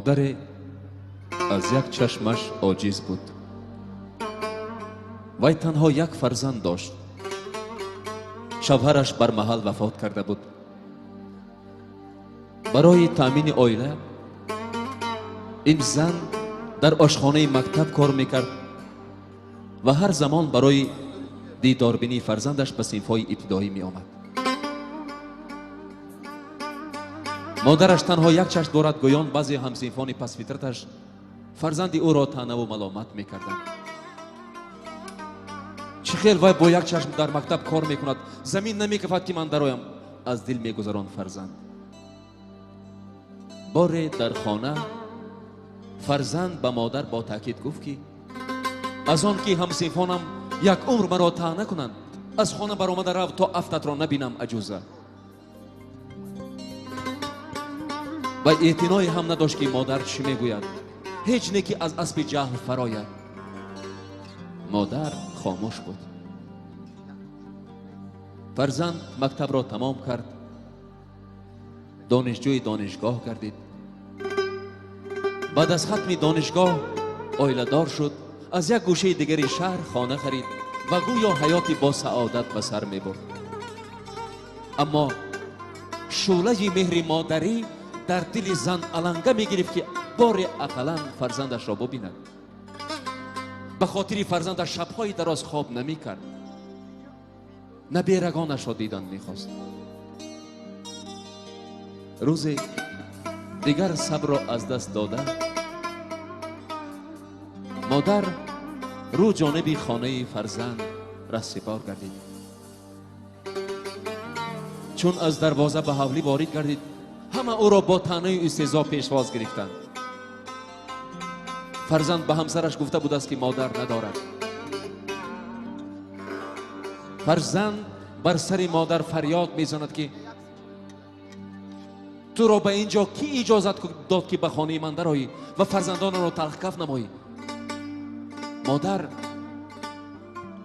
Модаре аз як чашмаш оҷиз буд. Вай танҳо як фарзанд дошт. Шавҳараш бармаҳал вафот карда буд. Барои таъмини оила ин зан дар ошхонаи мактаб кор мекард ва ҳар замон барои дидорбинии фарзандаш ба синфҳои ибтидоӣ меомад. Модараш танҳо як чашм дорад, гӯён баъзе ҳамсинфони пасфитраташ фарзанди ӯро таънаву маломат мекарданд. Чӣ хел вай бо як чашм дар мактаб кор мекунад, замин намекафад ки ман дароям, аз дил мегузаронд фарзанд. Боре дар хона фарзанд ба модар бо таъкид гуфт ки аз он ки ҳамсинфонам як умр маро таъна кунанд, аз хона баромада рав то афтатро набинам аҷуза. Ва эътиное ҳам надошт ки модар чӣ мегӯяд, ҳеҷ не ки аз аспи ҷаҳл фарояд. Модар хомӯш буд. Фарзанд мактабро тамом кард, донишҷӯи донишгоҳ гардид. Баъд аз хатми донишгоҳ оиладор шуд, аз як гӯшаи дигари шаҳр хона харид ва гӯё ҳаёти бо саодат ба сар мебурд. Аммо шӯълаи меҳри модарӣ дар дили зан аланга мегирифт ки боре ақаллан фарзандашро бубинад. Ба хотири фарзандаш шабҳои дароз хоб намекард, наберагонашро дидан мехост. Рӯзе дигар сабрро аз даст дода, модар рӯ ҷониби хонаи фарзанд раҳсипор гардид. Чун аз дарвоза ба ҳавлӣ ворид гардид, ҳама ӯро бо таънаю истеҳзо пешвоз гирифтанд. Фарзанд ба ҳамсараш гуфта будааст ки модар надорад. Фарзанд бар сари модар фарёд мезанад ки туро ба ин ҷо кӣ иҷозат дод ки ба хонаи ман дароӣ ва фарзандонро талхкаф намоӣ? Модар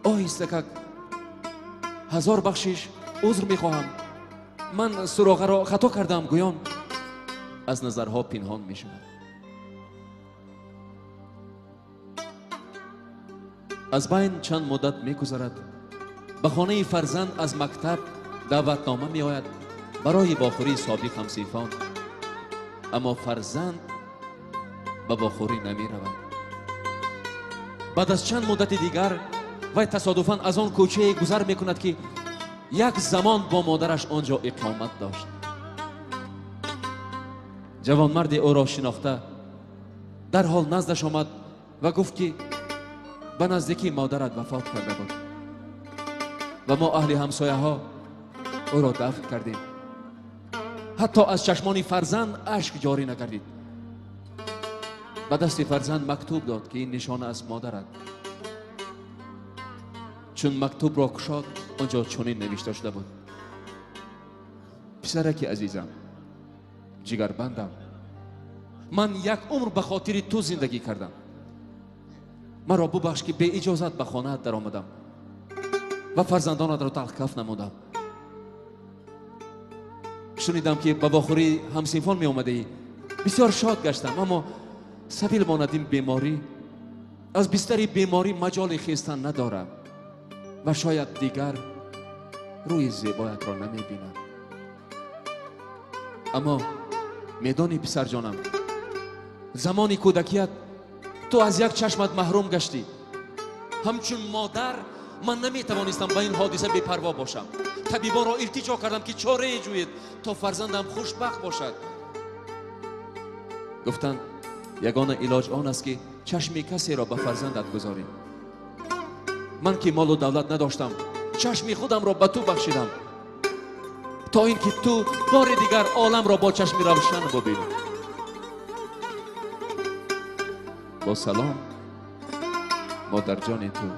оҳистакак ҳазор бахшиш, узр мехоҳам, ман суроғаро хато кардам, гӯён аз назарҳо пинҳон мешавад. Аз байн чанд муддат мегузарад. Ба хонаи фарзанд аз мактаб даъватнома меояд барои вохӯрии собиқ ҳамсинфон. Аммо фарзанд ба вохӯрӣ намеравад. Баъд аз чанд муддати дигар вай тасодуфан аз он кӯчае гузар мекунад ки як замон бо модараш он ҷо иқомат дошт. Ҷавонмарде ӯро шинохта дарҳол наздаш омад ва гуфт ки ба наздикии модарат вафот карда буд ва мо аҳли ҳамсояҳо ӯро дафн кардем. Ҳатто аз чашмони фарзанд ашк ҷорӣ накардид. Ба дасти фарзанд мактуб дод ки ин нишона аз модарат. Чун мактубро кушод, он ҷо чунин навишта шуда буд: писараки азизам, ҷигарбандам, ман як умр ба хотири ту зиндагӣ кардам. Маро бубахш ки беиҷозат ба хонаат даромадам ва фарзандонатро талхкаф намудам. Шунидам ки ба вохӯрии ҳамсинфон меомадаӣ. Бисёр шод гаштам, аммо сабил монад ин беморӣ. Аз бистари беморӣ маҷоли хестан надорам ва шояд дигар рӯи зебоятро намебинам. Аммо медонӣ писарҷонам, замони кӯдакият ту аз як чашмат маҳрум гаштӣ. Ҳамчун модар ман наметавонистам ба ин ҳодиса бепарво бошам. Табибонро илтиҷо кардам ки чорае ҷӯед то фарзандам хушбахт бошад. Гуфтанд ягона илоҷ он аст ки чашми касеро ба фарзандат гузорӣ. Ман ки молу давлат надоштам, чашми худамро ба ту бахшидам то ин ки ту бори дигар оламро бо чашми равшан бубинӣ. Бо салом, модарҷони ту.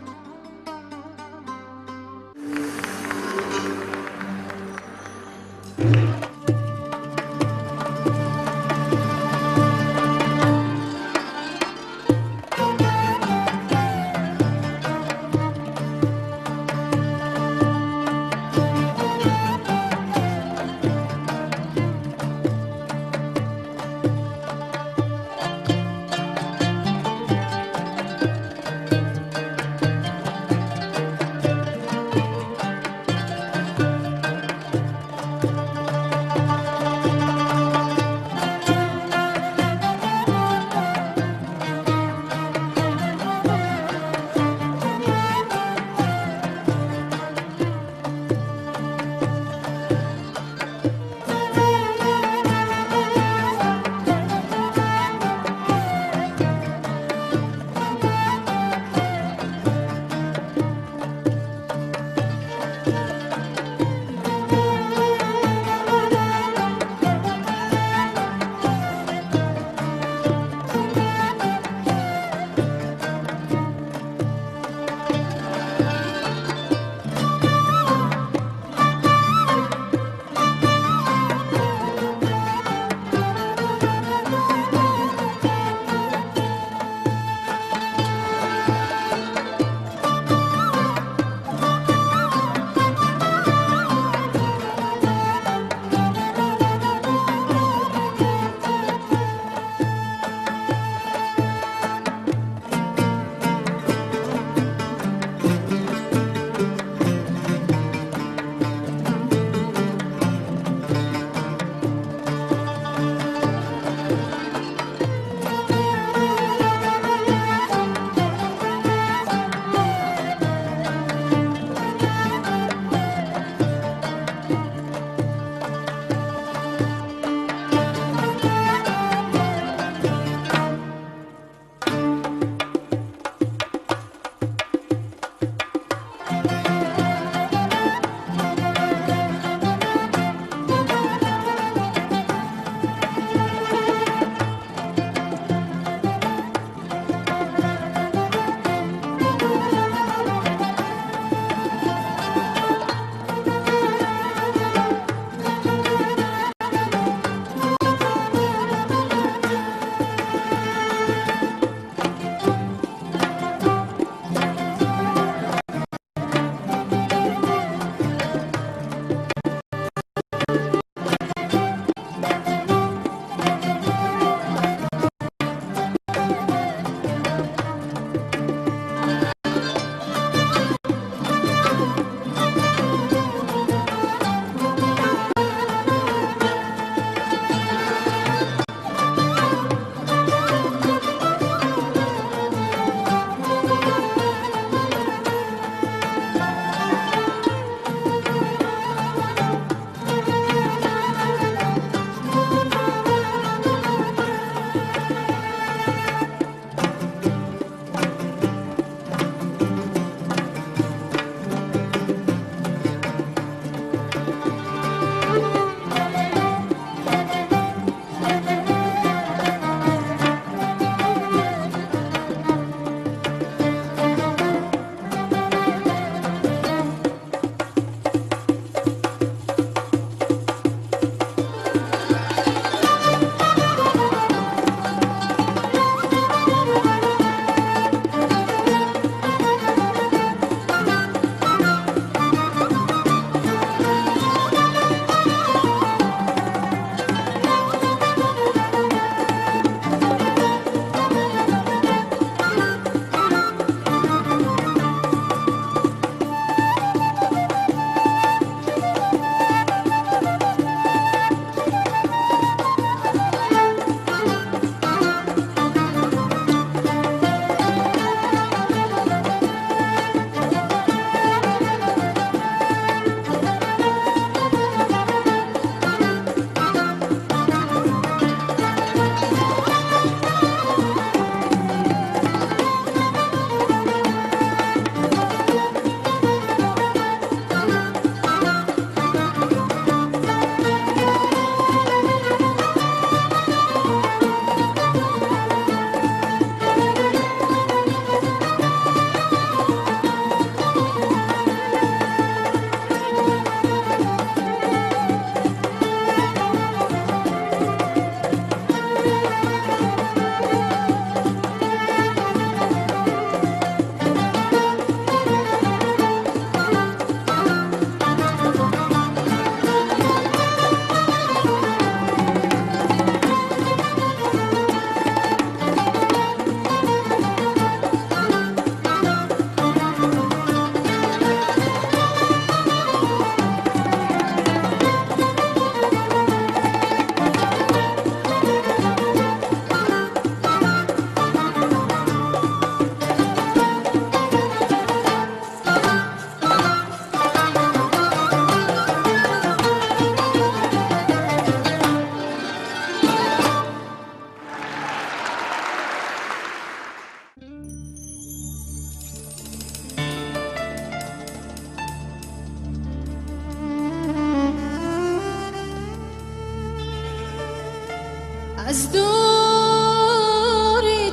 از دوری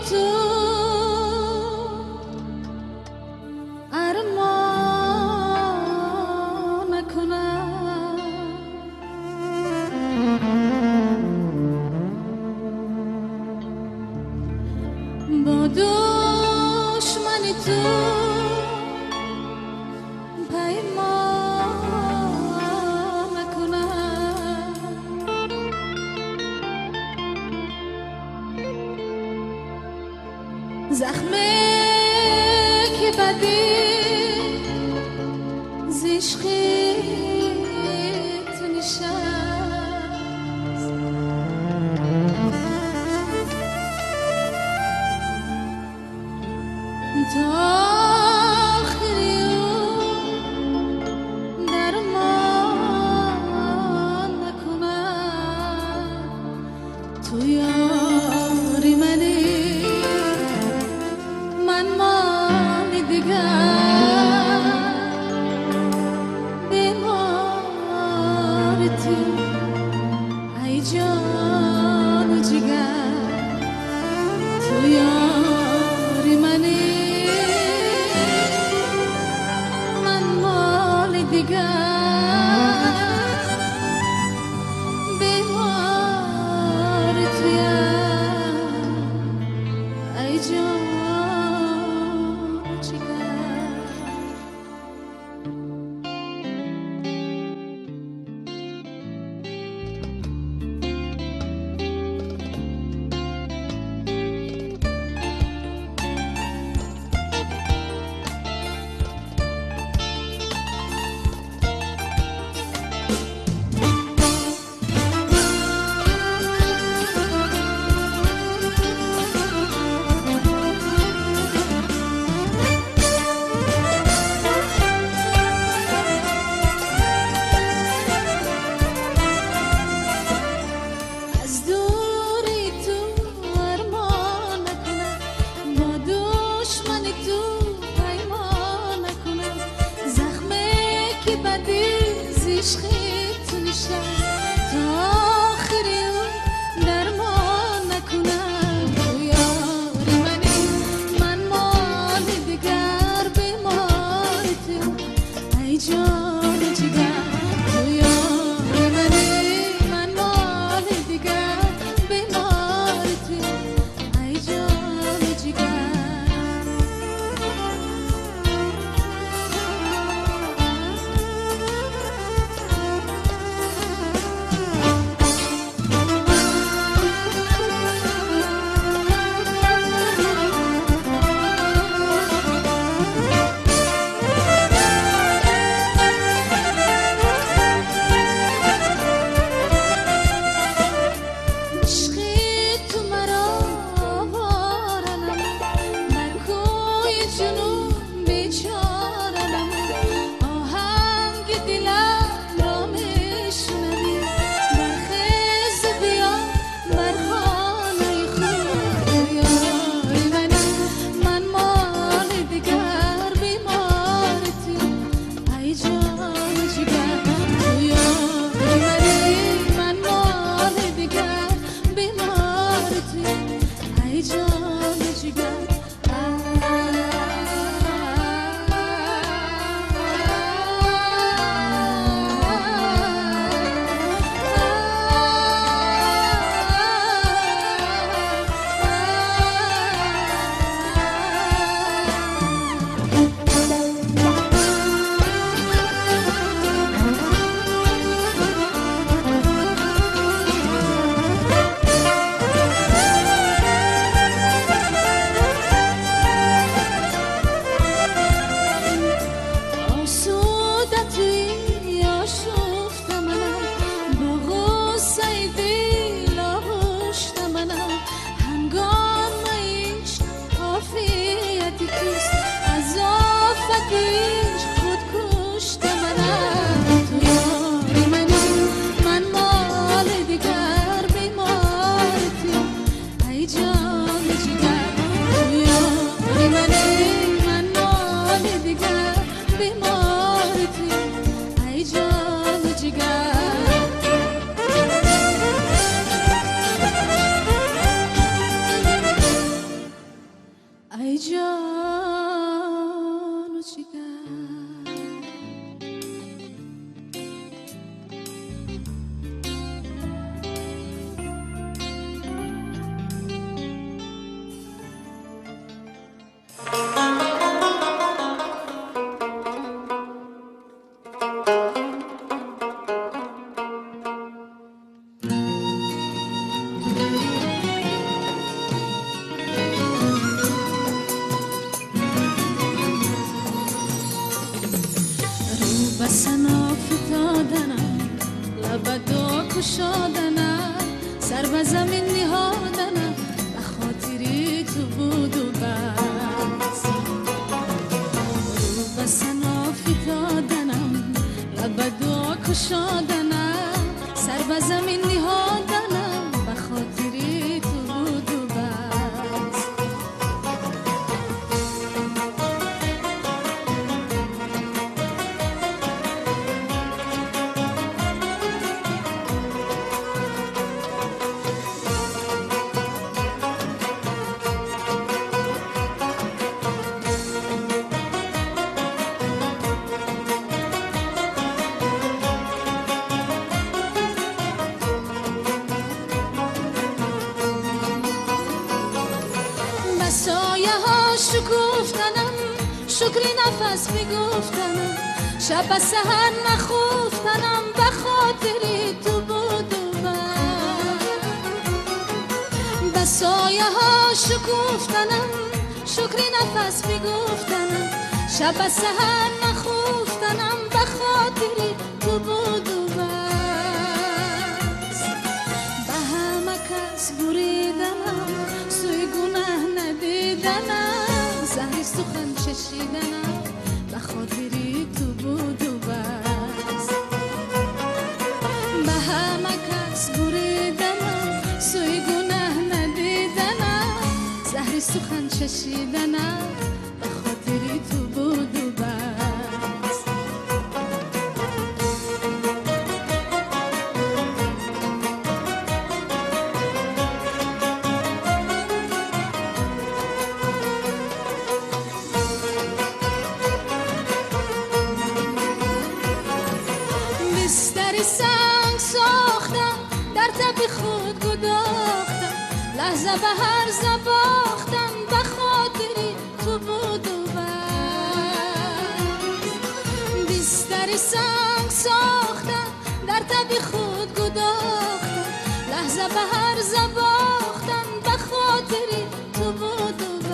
تو ارمان نکنم، با دشمن تو پیمان نکنم. زخمه که بدی ز عشق تو نشست، تا آخری درمان نکنم. تو یاری منی، من مال دیگر، بیمار تو ای جان و جگر. تو یاری منی، من مال دیگر، بیمار تویم ای جان و جگر. از دوری تو ارمان نکنم، با دشمن تو پیمان نکنم. زخمه که بدی ز عشق تو نشست، تا آخری او درمان نکنم. تو یاری منی، من مال دیگر، بیمار تو ای جان و جگر. تو یاری منی، من مال دیگر، بیمار تو ای جان و جگر. عشق تو مرا آواره نمود، بر کوی جنون بیچاره نمود. آهنگ دلم را میشنوی، برخیز و بیا بر خانه خود. تو یاری منی، من مال دیگر، بیمار تو ای جان و جگر. تو یاری منی، من مال دیگر، بیمار تو ای جان و جگر. آسوده توی آشفته منم، با غصه دل آغشته منم. هنگام عشق عافیت توست، از آفت عشق خود کشته منم. تو یاری منی، من مال دیگر، بیمار تو ای جان و جگر. تو یاری منی، من مال دیگر، بیمار تو ای جان و جگر. به سنا فتادنم، لب دعا کشادنم، سر به زمین نهادنم، به خاطری تو بود و بس. رو به سنا فتادنم، لب دعا کشادنم، سر به زمین نهادنم، به خاطری تو بود و بس. شکفتنم، شکری نفس بگفتنم، شب سحر نخفتنم، به خاطری تو بود و بس. به سایه ها شکفتنم، شکری نفس بگفتنم، شب سحر نخفتنم، به خاطری تو بود و بس. به همه کس بریدنم، سوی گناه ندیدنم، زهر سخن چشیدنم، به خاطری تو بود و بس. به همه کس بریدنم، سوی گناه ندیدنم، زهر سخن چشیدنم، به خاطری تو بود و بس. بستر سنگ ساختم، در تب خود گداختم، لحظه به هر زباختم، به خاطری تو بود و بس. بستر سنگ ساختم، در تب خود گداختم، لحظه به هر زباختم، به خاطری تو بود و بس.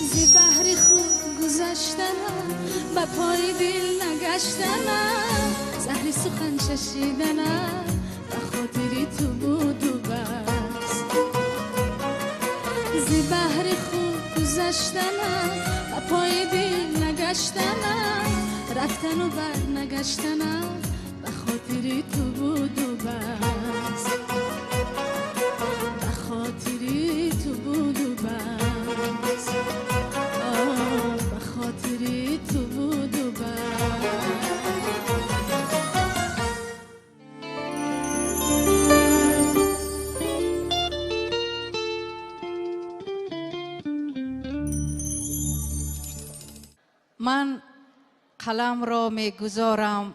ز بهر خود گذشتنم، به پای دل نگشتنم، زهر سخن چشیدنم، به خاطری تو بود و بس. ز بهر خود گذشتنم، به پای دل نگشتنم، رفتن و بر نگشتنم، به خاطری تو بود و بس. به خاطری تو بود و بس. به خاطری تو بود و بس. من قلم را میگذارم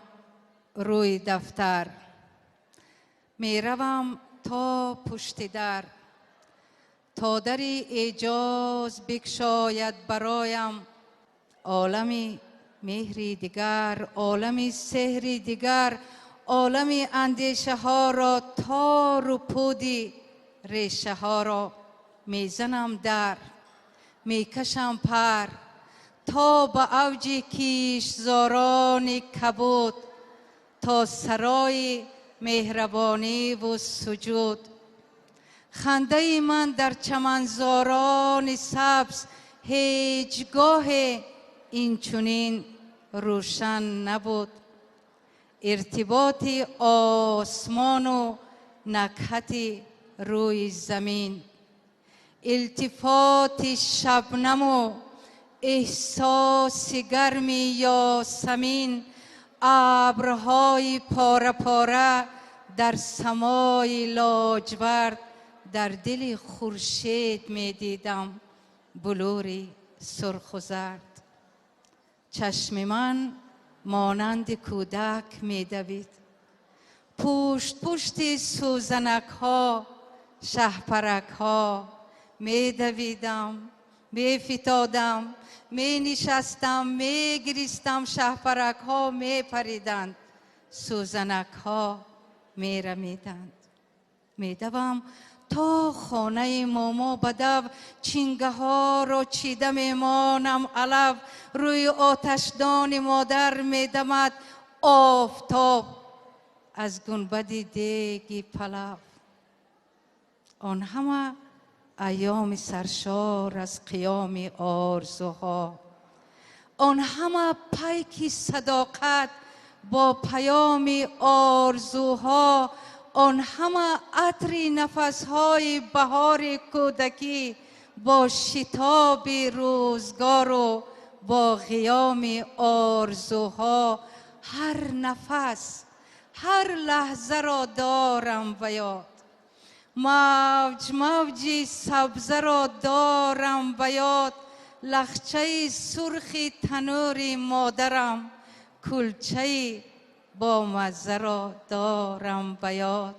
روی دفتر، میروم تا پشت در، تا در اعجاز بکشاید برایم عالم مهری دیگر، عالم سحری دیگر، عالم اندیشه ها را تار و پودی ریشه ها را میزنم در، میکشم پر تا به اوج کیشزاران کبود، تا سرای مهربانی و سجود. خنده من در چمنزاران سبز هیچگاه این چنین روشن نبود. ارتباط آسمان و نکهت روی زمین، التفات شبنم و احساس گرمی یاسمین، ابرهای پاره پاره در سمای لاجورد، در دل خورشید می دیدم بلوری سرخ و زرد. چشم من مانند کودک می دوید، پشت پشت سوزنک ها، شهپرک ها می دویدم، می فتادم، می نشستم، می گریستم، شهپرک ها می پریدند، سوزنک ها می رمیدند. می دوم То хонаи момо ба дав чингаҳоро чида мемонам алав. Рӯи оташдони модар медамад офтоб аз гунбади деги палав. Он ҳама айёми саршор аз қиёми орзуҳо, он ҳама пайки садоқат бо паёми орзуҳо, он ҳама атри нафасҳои баҳори кӯдакӣ бо шитоби рӯзгору бо ғиёми орзуҳо. Ҳар нафас, ҳар лаҳзаро дорам ба ёд, мавҷ мавҷи сабзаро дорам ба ёд. Лахчаи сурхи танӯри модарам, кулчаи бомаззаро дорам ба ёд.